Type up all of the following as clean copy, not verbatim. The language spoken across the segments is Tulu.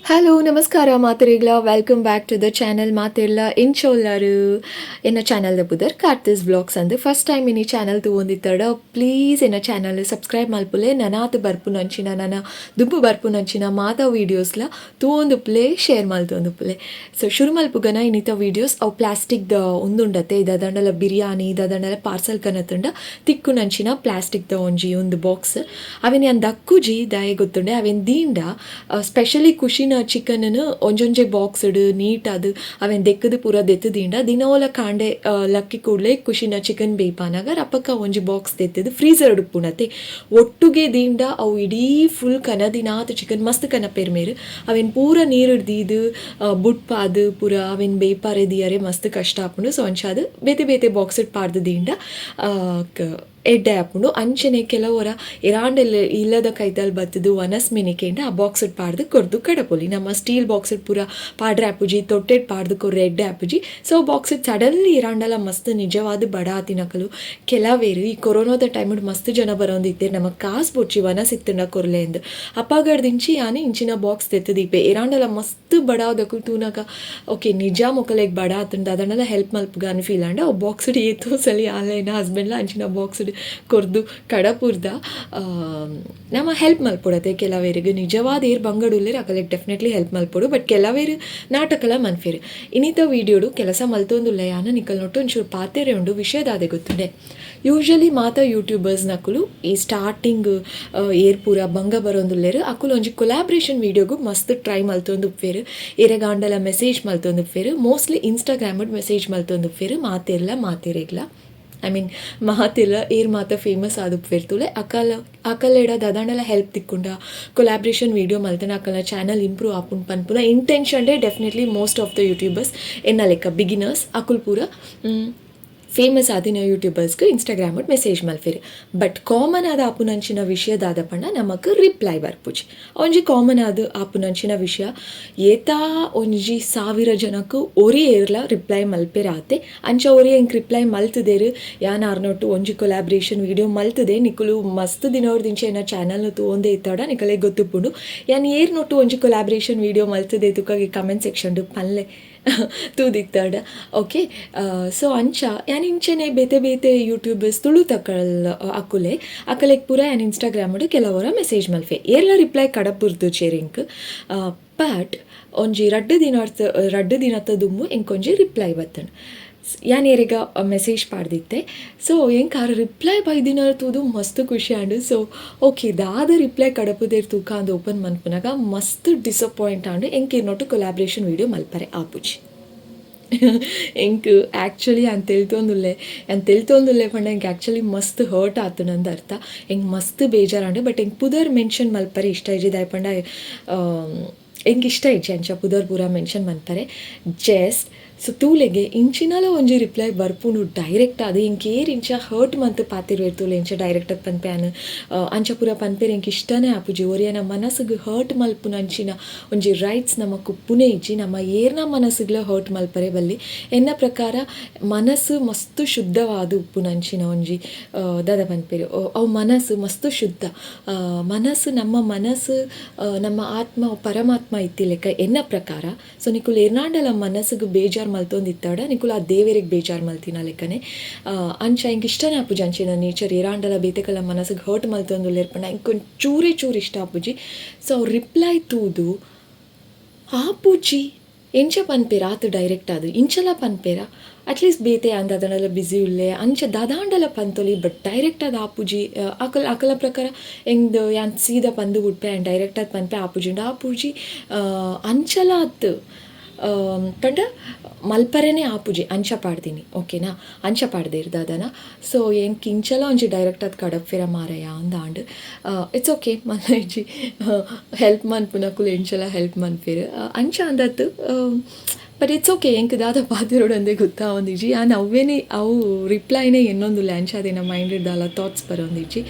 ಹಲೋ, ನಮಸ್ಕಾರ ಮಾತೆರೆಗ್ಲ. Welcome back to the channel. ಮಾತೆರ್ಲ ಎಂಚ ಉಲ್ಲಾರು? ಎನ್ನ ಚಾನಲ್ ಪುದರ್ ಕಾರ್ತಿಸ್ ವ್ಲಾಗ್ಸ್ ಅಂದ್. ಫಸ್ಟ್ ಟೈಮ್ ಇನಿ ಚಾನಲ್ ತೂವೊಂದಿತ್ತಡ, ಪ್ಲೀಸ್ ಎನ್ನ ಚಾನಲ್ ಸಬ್ಸ್ಕ್ರೈಬ್ ಮಲ್ಪುಲೆ. ನನಾತ್ ಬರ್ಪುನಂಚಿನ, ನನ ದುಂಬು ಬರ್ಪುನಂಚಿನ ಮಾತ ವೀಡಿಯೋಸ್ಲ ತೂವೊಂದುಪ್ಪುಲೆ, ಶೇರ್ ಮಲ್ತೊಂದುಪ್ಪುಲೆ. ಸೊ ಶುರು ಮಲ್ಪುಗನ ಇನ್ನಿತ ವೀಡಿಯೋಸ್. ಅವು ಪ್ಲಾಸ್ಟಿಕ್ ದ ಉಂದುಂಡತೆ, ದಾದಂಡಲ ಬಿರಿಯಾನಿ ದಾದಂಡಲ ಪಾರ್ಸಲ್ ಕನತುಂಡ ತಿಕ್ಕುನಂಚಿನ ಪ್ಲಾಸ್ಟಿಕ್ ದ ಒಂಜಿ ಒಂದು ಬಾಕ್ಸ್. ಅವೆನ್ ಯಾನ್ ದಕ್ಕುಜಿ, ದಾಯೆ ಗೊತ್ತುಂಡೆ? ಅವೆನ್ ದೀಂಡ ಸ್ಪೆಷಲಿ ಖುಷಿನ ಚಿಕನ್ ಒಂಜೊಂಜೆ ಬಾಕ್ಸ್ ನೀಟ್ ಅದು ಅವೆನ್ ದೆಕ್ಕದು ಪೂರ ದೆತ್ತು ದೀಂಡ, ದಿನೋಲ ಕಾಂಡೆ ಲಕ್ಕಿ ಕೂಡಲೇ ಖುಷಿನ ಚಿಕನ್ ಬೇಪಾನಾಗ ರಪಕ್ಕ ಒಂಜಿ ಬಾಕ್ಸ್ ದೆತ್ತದು ಫ್ರೀಸರ್ ಉಪ್ಪುನತೆ ಒಟ್ಟುಗೆ ದೀಂಡ, ಅವು ಇಡೀ ಫುಲ್ ಕನದಿನಾತ್ ಚಿಕನ್ ಮಸ್ತ್ ಕನಪೇರ್ ಮೇರ್. ಅವೆನ್ ಪೂರ ನೀರು ದೀದು ಬುಟ್ಪಾದು ಪೂರ ಅವೆನ್ ಬೇಪಾರೆ ದಿಯರೆ ಮಸ್ತ್ ಕಷ್ಟ ಆಪುಂಡು. ಸೊ ಅಂಚಾದ್ ಬೇತೆ ಬೇತೆ ಬಾಕ್ಸ್ ಪಾಡ್ದು ದೀಂಡ ಎಡ್ಡೆ ಆಪುಂಡು. ಅಂಚನೆ ಕೆಲವೊರ ಇರಾಂಡ ಇಲ್ಲದ ಕೈತಲ್ ಬತ್ತದು ವನಸ್ ಮಿನಿಕೆಂಡ ಆ ಬಾಕ್ಸ್ ಪಾಡ್ದು ಕೊರ್ದು ಕಡಪೊಲಿ. ನಮ್ಮ ಸ್ಟೀಲ್ ಬಾಕ್ಸ್ ಪೂರ ಪಾಡ್ರೆ ಆಪುಜಿ, ತೊಟ್ಟೆಡ್ ಪಾಡ್ದು ಕೊರ್ರೆ ಎಡ್ಡೆ ಆಪುಜಿ. ಸೊ ಬಾಕ್ಸ್ ಸಡನ್ಲಿ ಇರಾಂಡಲ ಮಸ್ತ್ ನಿಜವಾದ ಬಡ ಆತಿನಕಲು ಕೆಲವೇರು. ಈ ಕೊರೋನಾದ ಟೈಮ್ ಮಸ್ತ್ ಜನ ಬರೋಂದಿತ್ತೇರು, ನಮಕ್ ಕಾಸ್ ಬೊಡ್ಚಿ, ವನಸ್ ಇತ್ತುಂಡ ಕೊರ್ಲೆ ಅಂದ್. ಅಪ್ಪಗಡ್ದಿಂಚಿ ಯಾನ್ ಇಂಚಿನ ಬಾಕ್ಸ್ ದೆತ್ತದೀಪೆ. ಇರಾಂಡಲ ಮಸ್ತ್ ಬಡಾದಕುಲು ತೂನಗ, ಓಕೆ, ನಿಜ ಮೊಕಲೆಗ್ ಬಡ ಆತುಂಡ, ಅದನ್ನೆಲ್ಲ ಹೆಲ್ಪ್ ಮಲ್ಪುಗ ಅನ್ ಫೀಲ್ ಆಂಡ. ಅವು ಬಾಕ್ಸ್ ಏತೋ ಸಲಿ ಆನ್ಲೈನ್ ಹಸ್ಬೆಂಡ್ಲ ಅಂಚಿನ ಬಾಕ್ಸ್ ಕೊರ್ದು ಕಡಪುರ್ದ. ನಮ ಹೆಲ್ಪ್ ಮಲ್ಪೊಡತೆ. ಕೆಲವೇರಿಗೆ ನಿಜವಾದ ಏರ್ ಬಂಗಡುಲ್ಲೆರ್, ಅಕಲೆಗ್ ಡೆಫಿನೆಟ್ಲಿ ಹೆಲ್ಪ್ ಮಲ್ಪೊಡು. ಬಟ್ ಕೆಲವೇರು ನಾಟಕಲ ಮನ್ಪೆರ್. ಇನ್ನಿತ ವೀಡಿಯೋಡು ಕೆಲಸ ಮಲ್ತೊಂದುಲ್ಲ ಯಾನ, ನಿಕಲ್ ನೊಟ್ಟು ಒಂಚೂರು ಪಾತೆರೆ ಉಂಡು. ವಿಷಯ ದಾದೆ ಗೊತ್ತುಂಡೆ? ಯೂಶಲಿ ಮಾತ ಯೂಟ್ಯೂಬರ್ಸ್ ನಕುಲು ಈ ಸ್ಟಾರ್ಟಿಂಗ್ ಏರ್ ಪೂರ ಬಂಗ ಬರೋಂದುಲ್ಲೆರ್, ಅಕುಲು ಒಂಜಿ ಕೊಲಾಬ್ರೇಷನ್ ವೀಡಿಯೋಗು ಮಸ್ತ್ ಟ್ರೈ ಮಲ್ತೊಂದು ಉಪ್ಪೇರು. ಏರೆಗಾಂಡಲ ಮೆಸೇಜ್ ಮಲ್ತೊಂದು ಉಪ್ಪೇರು. ಮೋಸ್ಟ್ಲಿ ಇನ್ಸ್ಟಾಗ್ರಾಮ್ ಮೆಸೇಜ್ ಮಲ್ತೊಂದು ಉಪ್ಪೇರು. ಮಾತೆರ್ಲ ಮಾತೆರೆಗ್ಲ, I mean ಮಾತೆಲ್ಲ ಏರ್ ಮಾತ ಫೇಮಸ್ ಆದುಪ್ಪೇರ್ ತೂಲೆ, ಅಕಲ ಅಕಲೆಡ ದಾದಾಂಡಲ ಹೆಲ್ಪ್ ತಿಕ್ಕುಂಡ, ಕೊಲಾಬ್ರೇಷನ್ ವೀಡಿಯೋ ಮಲ್ತಂಡ ಅಕಲ್ನ ಚಾನಲ್ ಇಂಪ್ರೂವ್ ಆಪುಂಡು ಪನ್ಪುನ intention. Definitely most of the YouTubers, ಎನ್ನ ಲೆಕ್ಕ ಬಿಗಿನರ್ಸ್ ಅಕುಲ್ ಪೂರ ಫೇಮಸ್ ಆದಿನ ಯೂಟ್ಯೂಬರ್ಸ್ಗೆ ಇನ್ಸ್ಟಾಗ್ರಾಮ್ ಮೆಸೇಜ್ ಮಲ್ಪೆರ್. ಬಟ್ ಕಾಮನ್ ಆದ ಆಪುನಂಚಿನ ವಿಷಯ ದಾದ ಪಂಡ, ನಮಕ್ ರಿಪ್ಲೈ ಬರ್ಪುಜಿ. ಒಂಜಿ ಕಾಮನ್ ಆದ ಆಪುನಂಚಿನ ವಿಷಯ. ಏತಾ ಒಂಜಿ ಸಾವಿರ ಜನಕ್ಕೆ ಒರಿ ಏರ್ಲ ರಿಪ್ಲೈ ಮಲ್ಪೆರ್ ಆತೆ. ಅಂಚ ಒರಿ ಎಂಕ್ ರಿಪ್ಲೈ ಮಲ್ತುದೆರ್. ಯಾನ್ ಆರ್ನೊಟ್ಟು ಒಂಜಿ ಕೊಲಾಬ್ರೇಷನ್ ವೀಡಿಯೋ ಮಲ್ತದೆ. ನಿಕುಲು ಮಸ್ತ್ ದಿನೊರ್ದಿಂಚ ಎನ್ನ ಚಾನಲ್ ತೂವೊಂದೇ ಇತ್ತಡ, ನಿಕಲೆಗ್ ಗೊತ್ತುಪ್ಪುಂಡು ಯಾನ್ ಏರ್ ನೊಟ್ಟು ಒಂಜಿ ಕೊಲಾಬ್ರೇಷನ್ ವೀಡಿಯೋ ಮಲ್ತದೆ. ತುಕಾಗಿ ಕಮೆಂಟ್ ಸೆಕ್ಷನ್ ಪನ್ಲೆ, ತೂದಿತ್ತಾಡ. ಓಕೆ, ಸೊ ಅಂಚ ಯಾನ್ ಇಂಚನೆ ಬೇತೆ ಬೇತೆ ಯೂಟ್ಯೂಬರ್ಸ್ ತುಳು ತಕಲ್ ಅಕುಲೆ ಅಕಲೆಗ್ ಪೂರ ಯಾನ್ ಇನ್ಸ್ಟಾಗ್ರಾಮ್ ಕೆಲವರ ಮೆಸೇಜ್ ಮಲ್ಪೆ. ಏರ್ಲ ರಿಪ್ಲೈ ಕಡಪುರ್ದು ಚೇರಿಂಕ್. ಬಟ್ ಒಂಜಿ 2 ದಿನದ 2 ದಿನದ ದುಂಬು ಎಂಕೊಂಜಿ ರಿಪ್ಲೈ ಬತ್ತಂಡ್. ಯಾನ್ ಏರೆಗ ಮೆಸೇಜ್ ಪಾಡ್ದಿತ್ತೆ. ಸೊ ಎಂಕ್ ಆರ್ ರಿಪ್ಲೈ ಬೈದಿನ ತೂದು ಮಸ್ತ್ ಖುಷಿ ಆಂಡ್. ಸೊ ಓಕೆ, ದಾದ ರಿಪ್ಲೈ ಕಡಪುದೇರ್ ತೂಕ ಅಂದ್ ಓಪನ್ ಮನ್ಪುನಗ ಮಸ್ತ್ ಡಿಸಪಾಯಿಂಟ್ ಆಂಡ್. ಎಂಕ್ ಇರ್ನೊಟ್ಟು ಕೊಲಾಬ್ರೇಷನ್ ವೀಡಿಯೋ ಮಲ್ಪರೆ ಆಪುಜಿ. ಎಂಕ್ ಆ್ಯಕ್ಚುಲಿ ಯಾನ್ ತೆಲ್ತೊಂದುಲ್ಲೆ. ಯಾನ್ ತೆಲ್ತೊಂದುಲ್ಲೆ ಪಂಡ ಎಂಕ್ ಆ್ಯಕ್ಚುಲಿ ಮಸ್ತ್ ಹರ್ಟ್ ಆತುಂಡು ಅರ್ಥ. ಎಂಕ್ ಮಸ್ತ್ ಬೇಜಾರಾಂಡ್. ಬಟ್ ಎಂಕ್ ಪುದರ್ ಮೆನ್ಷನ್ ಮಲ್ಪರೆ ಇಷ್ಟ ಇಜ್ಜಿ. ದಾಯೆ ಪಂಡ ಎಂಕ್ ಇಷ್ಟ ಇಜ್ಜಿ ಅಂಚ ಪುದರ್ ಪೂರ ಮೆನ್ಷನ್ ಮನ್ಪರೆ. ಜಸ್ಟ್ ಸೊ ತೂಲೆಗೆ, ಇಂಚಿನಲ ಒಂಜಿ ರಿಪ್ಲೈ ಬರ್ಪುಂಡು ಡೈರೆಕ್ಟ್. ಅದು ಎಂಕ್ ಏರ್ ಇಂಚ ಹರ್ಟ್ ಮಂತ್ ಪಾತೆರ್ವೆರ್ ತೂಲೆ, ಇಂಚ ಡೈರೆಕ್ಟ್ ಆದ್ ಪನ್ಪೆ ಯಾನ್, ಅಂಚ ಪೂರ ಪನ್ಪೆರ್ ಎಂಕ್ ಇಷ್ಟನೇ ಆಪುಜಿ. ಒರಿಯನ ಮನಸ್ಸುಗ್ ಹರ್ಟ್ ಮಲ್ಪುನಂಚಿನ ಒಂಜಿ ರೈಟ್ಸ್ ನಮಕ್ ಉಪ್ಪುನೇ ಇಜ್ಜಿ. ನಮ್ಮ ಏರ್ನ ಮನಸ್ಸುಗ್ಲ ಹರ್ಟ್ ಮಲ್ಪರೆ ಬಲ್ಲಿ. ಎನ್ನ ಪ್ರಕಾರ ಮನಸ್ಸು ಮಸ್ತ್ ಶುದ್ಧವಾದ ಉಪ್ಪುನಂಚಿನ ಒಂಜಿ ದಾದ ಪನ್ಪೆರ್, ಅವು ಮನಸ್ಸು ಮಸ್ತ್ ಶುದ್ಧ ಮನಸ್ಸು. ನಮ್ಮ ಮನಸ್ಸು, ನಮ್ಮ ಆತ್ಮ ಪರಮಾತ್ಮ ಇತ್ತಿಲೆಕ್ಕ ಎನ್ನ ಪ್ರಕಾರ. ಸೊ ನಿಕುಲು ಏರ್ನಾಂಡಲ ಮನಸ್ಸುಗ್ ಬೇಜಾರ್ ಮಲ್ತೊಂದಿತ್ತಾಡ, ನಿಕುಲು ಆ ದೇವೆರೆಗ್ ಬೇಜಾರ್ ಮಲ್ತಿನ ಲೆಕ್ಕನೆ. ಅಂಚ ಎಂಕ್ ಇಷ್ಟನೇ ಆಪುಜಿ ಅಂಚಿನ ನೇಚರ್. ಏರಾಂಡಲ ಬೇತೆಕಲ ಮನಸ್ಸಿಗೆ ಹರ್ಟ್ ಮಲ್ತೊಂದುಲ್ಲೆರ್ ಪಂಡ ಎಂಕ್ ಒಂಚೂರೇ ಚೂರು ಇಷ್ಟ ಆಪುಜಿ. ಸೊ ಅವ್ರ ರಿಪ್ಲೈ ತೂದು, ಆಪುಜಿ ಎಂಚ ಪನ್ಪೇರ? ಆತ್ ಡೈರೆಕ್ಟ್ ಆದ್ ಇಂಚಲ ಪನ್ಪೇರ? ಅಟ್ಲೀಸ್ಟ್ ಬೇತೆ ಅಂದ ದಾದಾಂಡಲ ಬಿಸಿ ಉಲ್ಲೆ, ಅಂಚ ದಾದಾಂಡಲ ಪಂತೊಲಿ. ಬಟ್ ಡೈರೆಕ್ಟ್ ಆದ್ ಆಪುಜಿ. ಅಕಲ್ ಅಕಲ ಪ್ರಕಾರ ಎಂದ್ ಯಾನ್ ಸೀದಾ ಪಂದು ಬುಡ್ಪೆ ಆ್ಯಂಡ್ ಡೈರೆಕ್ಟ್ ಆದ್ ಪನ್ಪೆ, ಆಪುಜಿಂಡ ಆಪುಜಿ. ಅಂಚಲ ಅತ್ ಪಂಡ ಮಲ್ಪರೆನೇ ಆಪುಜಿ ಅಂಚ ಪಾಡ್ದಿನಿ, ಓಕೆನಾ? ಅಂಚ ಪಾಡ್ದೇರ್ ದಾದನ. ಸೊ ಎಂಕ್ ಇಂಚಲ ಒಂಜಿ ಡೈರೆಕ್ಟ್ ಆದ್ ಕಡಪ್ಫೆರ ಮಾರಾಯ ಅಂದಾಂಡ್. It's okay, ಮಲ್ಲ ಇಜ್ಜಿ. ಹೆಲ್ಪ್ ಮನ್ಪುನಕುಲು ಎಂಚಲ ಹೆಲ್ಪ್ ಮನ್ಪೆರ್ ಅಂಚ ಅಂದತ್. But it's okay. ಎಂಕ್ ದಾದ ಪಾತೆರೊಡು ಗೊತ್ತಾವೊಂದಿಜ್ಜಿ. ಯಾನ್ ಅವ್ವೇನೆ ಅವು ರಿಪ್ಲೈನೇ ಎನ್ನೊಂದುಲ್ಲೆ. ಅಂಚಾದ್ ಎನ್ನ ಮೈಂಡ್ ದಾಲ ಥಾಟ್ಸ್ ಬರೋಂದಿಜ್ಜಿ.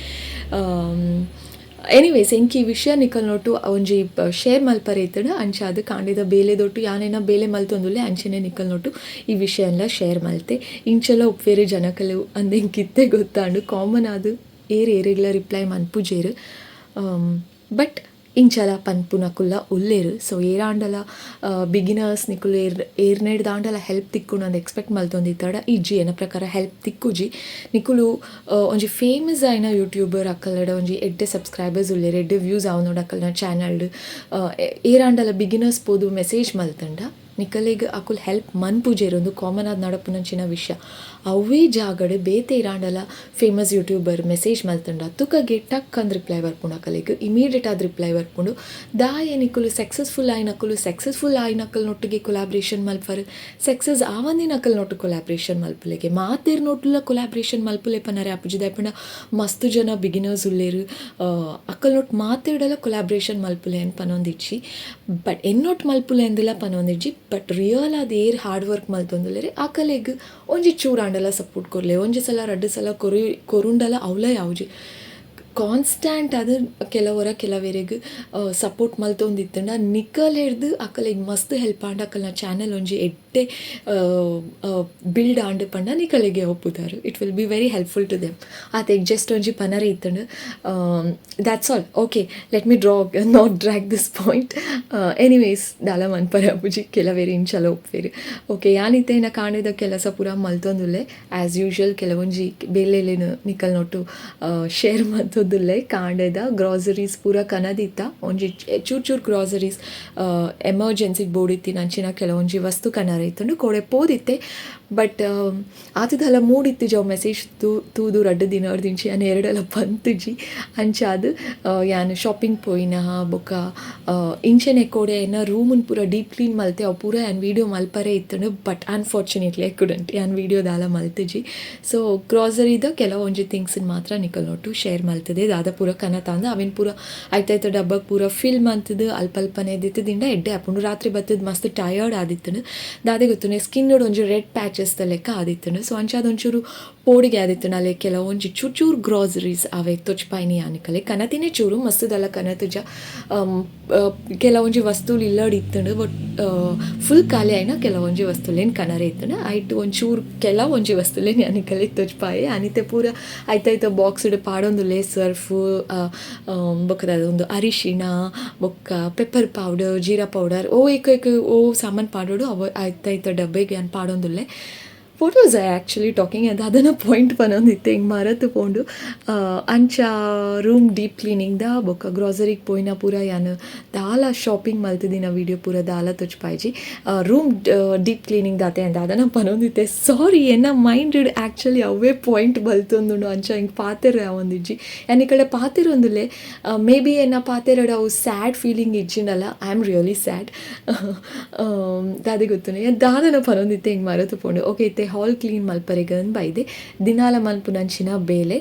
ಎನಿವೇಸ್, ಎಂಕ್ ಈ ವಿಷಯ ನಿಕಲ್ ನೊಟ್ಟು ಒಂಜಿ ಶೇರ್ ಮಲ್ಪರೆ ಇತ್ತುಂಡು. ಅಂಚಾದ್ ಕಾಂಡೆದ ಬೇಲೆದೊಟ್ಟು ಯಾನೇನ ಬೇಲೆ ಮಲ್ತೊಂದುಲ್ಲೆ, ಅಂಚನೆ ನಿಕಲ್ ನೊಟ್ಟು ಈ ವಿಷಯ ಶೇರ್ ಮಲ್ತೆ. ಇಂಚಲ ಉಪ್ಪೇರು ಜನಕಲು ಅಂದ್ ಎಂಕ್ ಇತ್ತೆ ಗೊತ್ತಾಂಡು. ಕಾಮನ್ ಆದ್ ಏರ್ ಏರೆಗ್ಲ ರಿಪ್ಲೈ ಮನ್ಪುಜೆರ್. ಬಟ್ ಇಂಚಲ ಪನ್ಪುನಕುಲ್ಲ ಉಲ್ಲೆರ್. ಸೊ ಏರಾಂಡಲ ಬಿಗಿನರ್ಸ್ ನಿಕುಲು ಏರ್ ಏರ್ನೆಡ್ದಾಂಡಲ ಹೆಲ್ಪ್ ತಿಕ್ಕುಂಡು ಅಂದ್ ಎಕ್ಸ್ಪೆಕ್ಟ್ ಮಲ್ತೊಂದಿತ್ತಡ, ಇಜ್ಜಿ. ಎನ್ನ ಪ್ರಕಾರ ಹೆಲ್ಪ್ ತಿಕ್ಕುಜಿ. ನಿಕುಲು ಒಂಜಿ ಫೇಮಸ್ ಆಯಿನ ಯೂಟ್ಯೂಬರ್, ಅಕಲ್ನಡ ಒಂಜಿ ಎಡ್ಡೆ ಸಬ್ಸ್ಕ್ರೈಬರ್ಸ್ ಉಲ್ಲೆರ್, ಎಡ್ಡೆ ವ್ಯೂಸ್ ಆವೊಂದುಂಡು ಅಕಲ್ನ ಚಾನಲ್ಡ್, ಏರಾಂಡಲ ಬಿಗಿನರ್ಸ್ ಪೋದು ಮೆಸೇಜ್ ಮಲ್ತಂಡ ನಿಕಲೆಗ್ ಅಕುಲು ಹೆಲ್ಪ್ ಮನ್ಪುಜೆರ್. ಉಂದು ಕಾಮನ್ ಆದ್ ನಡಪುನಂಚಿನ ವಿಷಯ. ಅವ್ವೇ ಜಾಗಡ್ ಬೇತೆ ಏರಾಂಡಲ ಫೇಮಸ್ ಯೂಟ್ಯೂಬರ್ ಮೆಸೇಜ್ ಮಲ್ತಂಡ ತುಕಗೆ ಟಕ್ ಅಂದ್ ರಿಪ್ಲೈ ಬರ್ಪುಂಡು, ಅಕಲೆಗ್ ಇಮಿಡಿಯೇಟ್ ಆದ್ ರಿಪ್ಲೈ ಬರ್ಪುಂಡು. ದಾಯೆ ನಿಕುಲು ಸಕ್ಸಸ್ಫುಲ್ ಆಯಿನಕುಲು ಸಕ್ಸಸ್ಫುಲ್ ಆಯಿನಕಲ್ನೊಟ್ಟಿಗೆ ಕೊಲಾಬ್ರೇಷನ್ ಮಲ್ಪರ್, ಸಕ್ಸಸ್ ಆವಂದಿನಕಲ್ನೊಟ್ಟು ಕೊಲಾಬ್ರೇಷನ್ ಮಲ್ಪುಲೆಗೆ? ಮಾತೆರ್ನೊಟ್ಟುಲ ಕೊಲಾಬ್ರೇಷನ್ ಮಲ್ಪುಲೆ ಪನರೆ ಆಪುಜಿ. ದಾಯೆ ಪಂಡ ಮಸ್ತ್ ಜನ ಬಿಗಿನರ್ಸ್ ಉಲ್ಲೆರ್. ಅಕಲ್ನೊಟ್ಟು ಮಾತೆರ್ಡಲ ಕೊಲಾಬ್ರೇಷನ್ ಮಲ್ಪುಲೆ ಅಂದ್ ಪನೊಂದಿಜ್ಜಿ, ಬಟ್ ಎನ್ನೊಟ್ಟು ಮಲ್ಪುಲೆ ಅಂದ್ಲ ಪನೊಂದಿಜ್ಜಿ. ಬಟ್ ರಿಯಲ್ ಆದ್ ಏರ್ ಹಾರ್ಡ್ ವರ್ಕ್ ಮಲ್ತೊಂದುಲ್ಲೆರ್, ಅಕಲೆಗ್ ಒಂಜಿ ಚೂರಾಂಡಲ ಸಪೋರ್ಟ್ ಕೊರ್ಲೆ. ಒಂಜಿ ಸಲ ರಡ್ಡ್ ಸಲ ಕೊರಿ ಕೊರುಂಡಲ ಅವ್ಲ ಯಾವುಜಿ. ಕಾನ್ಸ್ಟ್ಯಾಂಟ್ ಆದ್ ಕೆಲವೊರ ಕೆಲವೆರೆಗ್ ಸಪೋರ್ಟ್ ಮಲ್ತೊಂದಿತ್ತ್ಂಡ ನಿಕಲೆರ್ದ್ ಅಕಲೆಗ್ ಮಸ್ತ್ ಹೆಲ್ಪ್ ಆಂಡ, ಅಕಲ್ನ ಚಾನಲ್ ಒಂಜಿ ಎಡ್ಡೆ ಬಿಲ್ಡ್ ಆಂಡ್ ಪಂಡ ನಿಕಲೆಗೆ ಒಪ್ಪುದಾರ್. It will be very helpful to them. ಆತೆಗ್ just ಒಂಜಿ ಪನರೆ ಇತ್ತ್ಂಡ್. That's all. Okay, let me draw not drag this point. Anyways, ದಾಲ ಮನ್ಪರೆ ಆಪುಜಿ, ಕೆಲವೆರ್ ಇಂಚಲ ಒಪ್ಪುವೆರ್. ಓಕೆ, ಯಾನ್ ಇತ್ತೆ ಕಾಂಡೆದ ಕೆಲಸ ಪೂರ ಮಲ್ತೊಂದುಲ್ಲೆ. ಆ್ಯಸ್ ಯೂಶುವಲ್ ಕೆಲವೊಂಜಿ ಬೇಲೆಲೆನ್ ನಿಕಲ್ನೊಟ್ಟು ಶೇರ್ ಮಲ್ತೊಂದುಲ್ಲೆ. ಕಾಂಡೆದ ಗ್ರಾಸರೀಸ್ ಪೂರ ಕನದಿತ್ತ. ಒಂಜಿ ಚೂರು ಚೂರು ಗ್ರಾಸರೀಸ್, ಎಮರ್ಜೆನ್ಸಿಗೆ ಬೋಡಿತ್ತಿನ ಅಂಚಿನ ಕೆಲವೊಂಜಿ ವಸ್ತು ಕನರೆ ಇತ್ತುಂಡು. ಕೋಡೆ ಪೋದಿತ್ತೆ, ಬಟ್ ಆತದಲ ಮೂಡಿತ್ತಿಜಿ. ಅವು ಮೆಸೇಜ್ ತೂದು ರಡ್ಡ್ ದಿನ ದಿಂಚಿ ಯಾನ್ ಏರೆಡಲ ಪಂತುಜಿ. ಅಂಚಾದ್ ಯಾನ್ ಶಾಪಿಂಗ್ ಪೋಯಿನ ಬೊಕ್ಕ ಇಂಚೆನೆ ಕೋಡೆ ಎನ್ನ ರೂಮುನ್ ಪೂರ ಡೀಪ್ ಕ್ಲೀನ್ ಮಲ್ತೆ. ಅವು ಪೂರ ಯಾನ್ ವೀಡಿಯೋ ಮಲ್ಪರೆ ಇತ್ತುಂಡು, ಬಟ್ ಅನ್ಫಾರ್ಚುನೇಟ್ಲಿ I couldn't. ಯಾನ್ ವೀಡಿಯೋ ದಾಲ ಮಲ್ತಿಜಿ. ಸೊ ಗ್ರಾಸರಿದ ಕೆಲವೊಂಜಿ ಥಿಂಗ್ಸ್ ಮಾತ್ರ ನಿಕಲ್ನೊಟ್ಟು ಶೇರ್ ಮಲ್ತದೆ. ದಾದ ಪೂರ ಕನತಾಂದ್ ಅವೆನ್ ಪೂರ ಐತೈತ ಡಬ್ಬಗ್ ಪೂರ ಫಿಲ್ ಮಲ್ತದು ಅಲ್ಪ ಅಲ್ಪನೆ ದಿತ್ತದಿಂಡ ಎಡ್ಡೆ ಆಪುಂಡು. ರಾತ್ರಿ ಬತ್ತದ್ ಮಸ್ತ್ ಟಯರ್ಡ್ ಆದಿತ್ತುಂಡು. ದಾದೆ ಗೊತ್ತುಂಡೆ, ಸ್ಕಿನ್ ಒಂಜಿ ರೆಡ್ ಪ್ಯಾಚಸ್ ದ ಲೆಕ್ಕ ಆದಿತ್ತುಂಡು. ಸೊ ಅಂಚಾದ್ ಒಂಚೂರು ಪೋಡಿಗೆ ಆದಿತ್ತುಂಡು. ಅಲೆ ಕೆಲವೊಂಜಿ ಚೂರು ಚೂರು ಗ್ರಾಸರೀಸ್ ಅವೆ ತೊಚ್ಪಾಯಿನಿ ಯಾನಿಕಲೆ. ಕನತಿನೇ ಚೂರು, ಮಸ್ತ್ ದಾಲ ಕನತುಜ. ಕೆಲವೊಂಜಿ ವಸ್ತುಲು ಇಲ್ಲಡ್ ಇತ್ತುಂಡು, ಬಟ್ ಫುಲ್ ಖಾಲಿ ಆಯಿನ ಕೆಲವೊಂಜಿ ವಸ್ತುಲೇನ್ ಕನರೆ ಇತ್ತುಂಡು. ಐಟ್ ಒಂಚೂರು ಕೆಲವೊಂಜಿ ವಸ್ತುಲೇನ್ ಯಾನಿಕಲೆ ತೊಚ್ಪಾಯೆ. ಅನಿತೆ ಪೂರ ಐತೈತ ಬಾಕ್ಸ್ ಪಾಡೊಂದುಲ್ಲೆ. ಸರ್ಫ್, ಬೊಕ್ಕ ದಾದ ಉಂದು ಅರಿಶಿಣ, ಬೊಕ್ಕ ಪೆಪ್ಪರ್ ಪೌಡರ್, ಜೀರಾ ಪೌಡರ್, ಓ ಏಕ ಏಕ ಓ ಸಾಮಾನು ಪಾಡೋಡು ಅವು ಐತೈತ ಡಬ್ಬೆಗೆ ಯಾನ್ ಪಾಡೊಂದುಲ್ಲೆ. What was I actually talking? ದಾದನ ಪಾಯಿಂಟ್ ಪನೊಂದಿತ್ತೆ, ಹಿಂಗೆ ಮರತು ಪೋಂಡು. ಅಂಚ ರೂಮ್ ಡೀಪ್ ಕ್ಲೀನಿಂಗ್ the ಬೊಕ್ಕ ಗ್ರಾಸರಿಗೆ ಪೋಯಿನ ಪೂರ ಯಾನ್ ದಾಲ ಶಾಪಿಂಗ್ ಮಲ್ತಿದಿನ ವೀಡಿಯೋ ಪೂರ ದಾಲ ತೊಚ್ಪಾಯ್ಜಿ. ರೂಮ್ ಡೀಪ್ ಕ್ಲೀನಿಂಗ್ ದಾತೆ ದಾದನ ಪನೊಂದಿತ್ತೆ, ಸಾರಿ. ಎನ್ನ ಮೈಂಡ್ ಆ್ಯಕ್ಚುಲಿ ಅವೇ ಪಾಯಿಂಟ್ ಬಲ್ತೊಂದುಂಡು. ಅಂಚ ಹಿಂಗೆ ಪಾತೆರ ಆವೊಂದಿಜ್ಜಿ. ಯಾನ್ ಈ ಕಡೆ ಪಾತೆರೊಂದುಲ್ಲೆ. ಮೇ ಬಿ ಎನ್ನ ಪಾತೆರಡ್ ಅವು ಸ್ಯಾಡ್ ಫೀಲಿಂಗ್ ಇಜ್ಜಿಂಡಲ್ಲ, I am really sad. ದಾದೆ ಗೊತ್ತುಂಡು, ದಾದನ ಪನೊಂದಿತ್ತೆ, ಹಿಂಗೆ ಮರತು ಪೋಂಡು. ಓಕೆ, ಇತ್ತೆ ಹಾಲ್ ಕ್ಲೀನ್ ಮಲ್ಪರೆಗ್ ಬೈದೆ. ದಿನಾಲ ಮಲ್ಪುನಂಚಿನ ಬೇಲೆ.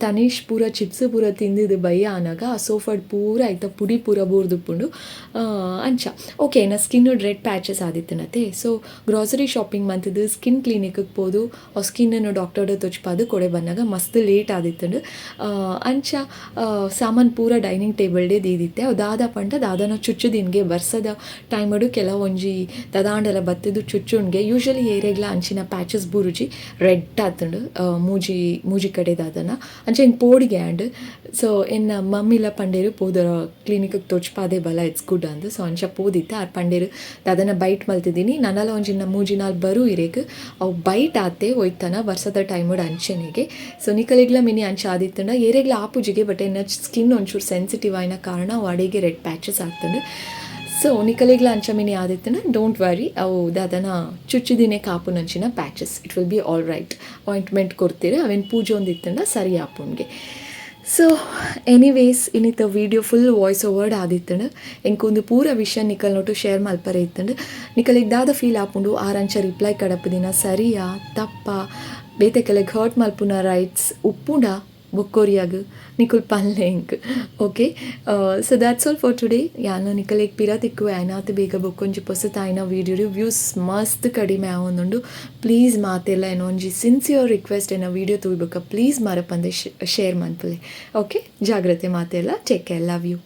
ತನೀಶ್ ಪೂರ ಚಿಪ್ಸ್ ಪೂರ ತಿಂದಿದ್ದು ಬಯ್ಯ ಆನಗ ಆ ಸೋಫಾಡ್ ಪೂರ ಐತ ಪುಡಿ ಪೂರ ಬೂರ್ದುಪ್ಪುಂಡು ಅಂಚ. ಓಕೆ, ಎನ್ನ ಸ್ಕಿನ್ ರೆಡ್ ಪ್ಯಾಚಸ್ ಆದಿತ್ತನತೆ. ಸೊ ಗ್ರಾಸರಿ ಶಾಪಿಂಗ್ ಮಂತದು ಸ್ಕಿನ್ ಕ್ಲಿನಿಕ್ಗೆ ಪೋದು ಆ ಸ್ಕಿನ್ನನ್ನು ಡಾಕ್ಟರ್ ತೊಚ್ಪಾದು ಕೊಡೆ ಬನ್ನಾಗ ಮಸ್ತ್ ಲೇಟ್ ಆದಿತ್ತುಂಡು. ಅಂಚ ಸಾಮಾನು ಪೂರ ಡೈನಿಂಗ್ ಟೇಬಲ್ಡೇ ದೀದಿತ್ತೆ. ಅವು ದಾದ ಪಂಡ ದಾದನ ಚುಚ್ಚುದಿನ್ಗೆ. ಬರ್ಸದ ಟೈಮಡು ಕೆಲವೊಂಜಿ ದಾದಾಂಡಲ ಬತ್ತದು ಚುಚ್ಚುನ್ಗೆ. ಯೂಶಲಿ ಏರೆಗ್ಲ ಅಂಚಿನ ಪ್ಯಾಚಸ್ ಬೂರುಜಿ, ರೆಡ್ ಆತುಂಡು ಮೂಜಿ ಮೂಜಿ ಕಡೆ ದಾದನ. ಅಂಚ ಎಂಕ್ ಪೋಡಿಗೆ ಆಂಡ್. ಸೊ ಎನ್ನ ಮಮ್ಮಿಲ ಪಂಡೇರು, ಪೋದ ಕ್ಲಿನಿಕ್ಗೆ ತೋಚ್ಪಾದೆ ಬಲ, it's good ಅಂದ್. ಸೊ ಅಂಚ ಪೋದಿತ್ತೆ. ಆರ್ ಪಂಡೇರು, ದಾದನ ಬೈಟ್ ಮಲ್ತಿದ್ದೀನಿ, ನನಲ ಒಂಜಿ ಮೂಜಿ ನಾಲ್ ಬರು ಇರೆಗ್, ಅವು ಬೈಟ್ ಆತೆ ಒಯ್ತನ ಬರ್ಸದ ಟೈಮುಡು ಅಂಚೆನೆಗೆ. ಸೊ ನಿಕಲೆಗ್ಲ ಮಿನಿ ಅಂಚ ಆದಿತ್ತುಂಡ, ಏರೆಗ್ಲ ಆಪುಜಿಗೆ, ಬಟ್ ಎನ್ನ ಸ್ಕಿನ್ ಒಂಚೂರು ಸೆನ್ಸಿಟಿವ್ ಆಯಿನ ಕಾರಣ ಅವು ಅಡೆಗೆ ರೆಡ್ ಪ್ಯಾಚಸ್ ಆತುಂಡು. ಸೊ ನಿಕಲೆಗ್ಲ ಅಂಚ ಮಿನಿ ಆದಿತ್ತುಂಡ don't worry. ಅವು ದಾದನ ಚುಚ್ಚುದಿನೇ ಕಾಪುನಂಚಿನ patches. It will be all right. Ointment ಕೊಡ್ತೀರಿ, ಅವೇನು ಪೂಜೊಂದಿತ್ತುಂಡ ಸರಿ ಆಪುಂಡ್ಗೆ. ಸೊ ಎನಿವೇಸ್, ಇನ್ನಿತ ವೀಡಿಯೋ ಫುಲ್ ವಾಯ್ಸ್ ಓವರ್ಡ್ ಆದಿತ್ತುಂಡು. ಎಂಕೊಂದು ಪೂರ ವಿಷಯ ನಿಕಲ್ನೊಟ್ಟು ಶೇರ್ ಮಲ್ಪರೆ ಇತ್ತುಂಡು. ನಿಕಲೆಗ್ ದಾದ ಫೀಲ್ ಆಪುಂಡು? ಆರಂಚ ರಿಪ್ಲೈ ಕಡಪುದಿನ ಸರಿಯಾ ತಪ್ಪ? ಬೇತೆ ಕೆಲೆಗ್ ಹರ್ಟ್ ಮಲ್ಪುನ ರೈಟ್ಸ್ ಉಪ್ಪುಂಡ ಬೊಕ್ಕೊರಿಯಾಗ್? ನಿಕುಲ್ ಪನ್ಲೆ ಎಂಕ್. Okay, so that's all for today. ಯಾನ್ ನಿಕಲೆಗ್ ಪಿರ ತಿಕ್ಕುವೆ ಆಯ್ನಾತ್ ಬೇಗ ಬೊಕ್ಕೊಂಜಿ ಪೊಸತಾಯಿನ ವೀಡಿಯೋ. ವ್ಯೂಸ್ ಮಸ್ತ್ ಕಡಿಮೆ ಆವೊಂದುಂಡು. ಪ್ಲೀಸ್ ಮಾತೆಲ್ಲ, ಎನ್ನ ಒಂಜಿ ಸಿನ್ಸಿಯರ್ ರಿಕ್ವೆಸ್ಟ್, ಎನ್ನ ವೀಡಿಯೋ ತೂಯ್ಬೊಕ್ಕ ಪ್ಲೀಸ್ ಮರಪಂದೆ ಶೇರ್ ಮನ್ಪುಲೆ. ಓಕೆ, ಜಾಗ್ರತೆ ಮಾತೆಲ್ಲ. Take care, love you.